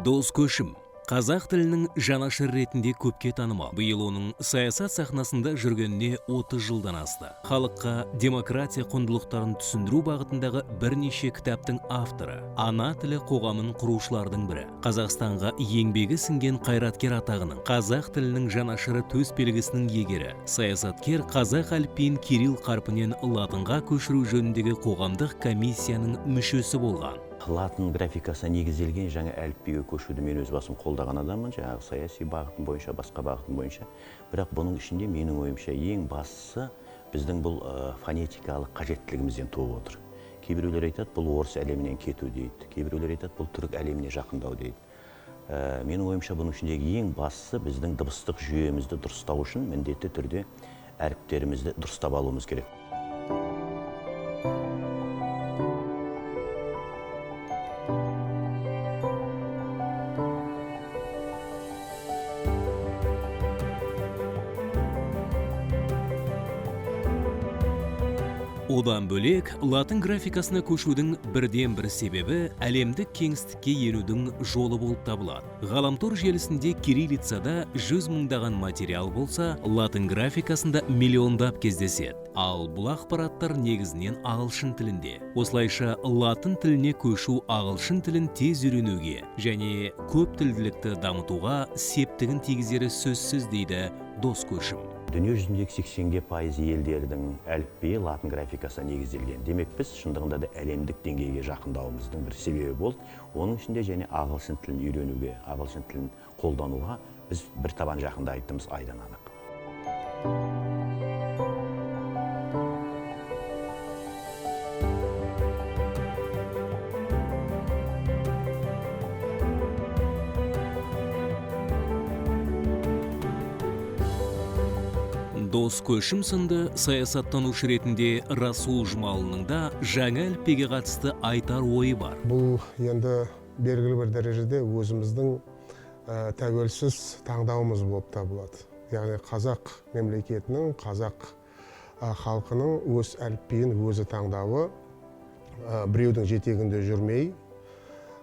Дос Көшім қазақ тілінің жанашыры ретінде көпке танымал. Биыл оның саясат сахнасында жүргеніне 30 жылдан асты. Халыққа демократия құндылықтарын түсіндіру бағытындағы бірнеше кітаптың авторы, ана тілі қоғамын құрушылардың бірі. Қазақстанға еңбегі сіңген қайраткер атағының, қазақ тілінің жанашыры төс белгісінің иегері, саясаткер қазақ әліпбиін кирилл қарпінен латынға көшіру жөніндегі қоғамдық комиссияның мүшесі болған. Латын графикасына негізделген жаңа әліпбиге көшуді мен өз басым қолдаған адаммын, жаңағы саяси бағытым бойынша, басқа бағытым бойынша. Бірақ бұның ішінде менің ойымша ең бастысы біздің бұл фонетикалық қажеттілігімізден туып отыр. Кейбіреулер айтады, бұл орыс әлемінен кету дейді, кейбіреулер айтады, бұл түрік әлеміне жақындау дейді. Менің ойымша бұның ішіндегі ең бастысы біздің дыбыстық жүйемізді дұрыстау үшін міндетті түрде әріптерімізді дұрыстап алуымыз керек. Одан бөлек, латын графикасына көшудің бірден бір себебі әлемдік кеңістікке енудің жолы болып табылады. Ғаламтор желісінде кириллицада 100 мыңдаған материал болса, латын графикасында миллиондап кездеседі. Ал бұл ақпараттар негізінен ағылшын тілінде. Осылайша латын тіліне көшу ағылшын тілін тез үйренуге және көп тілділікті дамытуға септігін тигізері сөзсіз, дейді Дос Көшім. Дүние жүзіндегі 80% елдердің әліпбиі латын графикасына негізделген. Демек, біз шындығында да әлемдік деңгейге жақындауымыздың бір себебі болды. Оның ішінде және ағылшын тілін үйренуге, ағылшын тілін қолдануға біз бір табан жақындайтынымыз айдан анық. Дос Көшім сынды саясаттанушы ретінде Расул Жұмалының да жаңа әліпбиге қатысты айтар ойы бар. Бұл енді белгілі бір дәрежеде өзіміздің тәуелсіз таңдауымыз болып табылады. Яғни қазақ мемлекетінің, қазақ халқының өз әліпбиін өзі таңдауы, біреудің жетегінде жүрмей.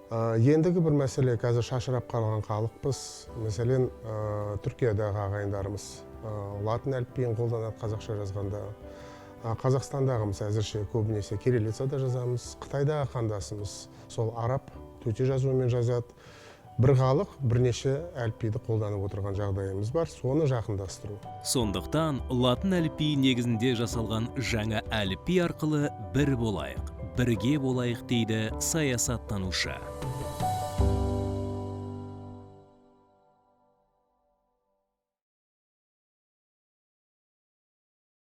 Ендігі бір мәселе, қазір шашырап қалған халықпыз. Мәселен, Түркиядағы ағайындарымыз латын әліпбиін қолданады қазақша жазғанда. Қазақстандағымыз әзірше көбінесе кириллицада жазамыз. Қытайдағы қандасымыз сол араб төте жазуымен жазады. Бір халық бірнеше әліпбиді қолданып отырған жағдайымыз бар, соны жақындастыру. Сондықтан латын әліпбиі негізінде жасалған жаңа әліпби арқылы бір болайық, бірге болайық дейді саясаттанушы.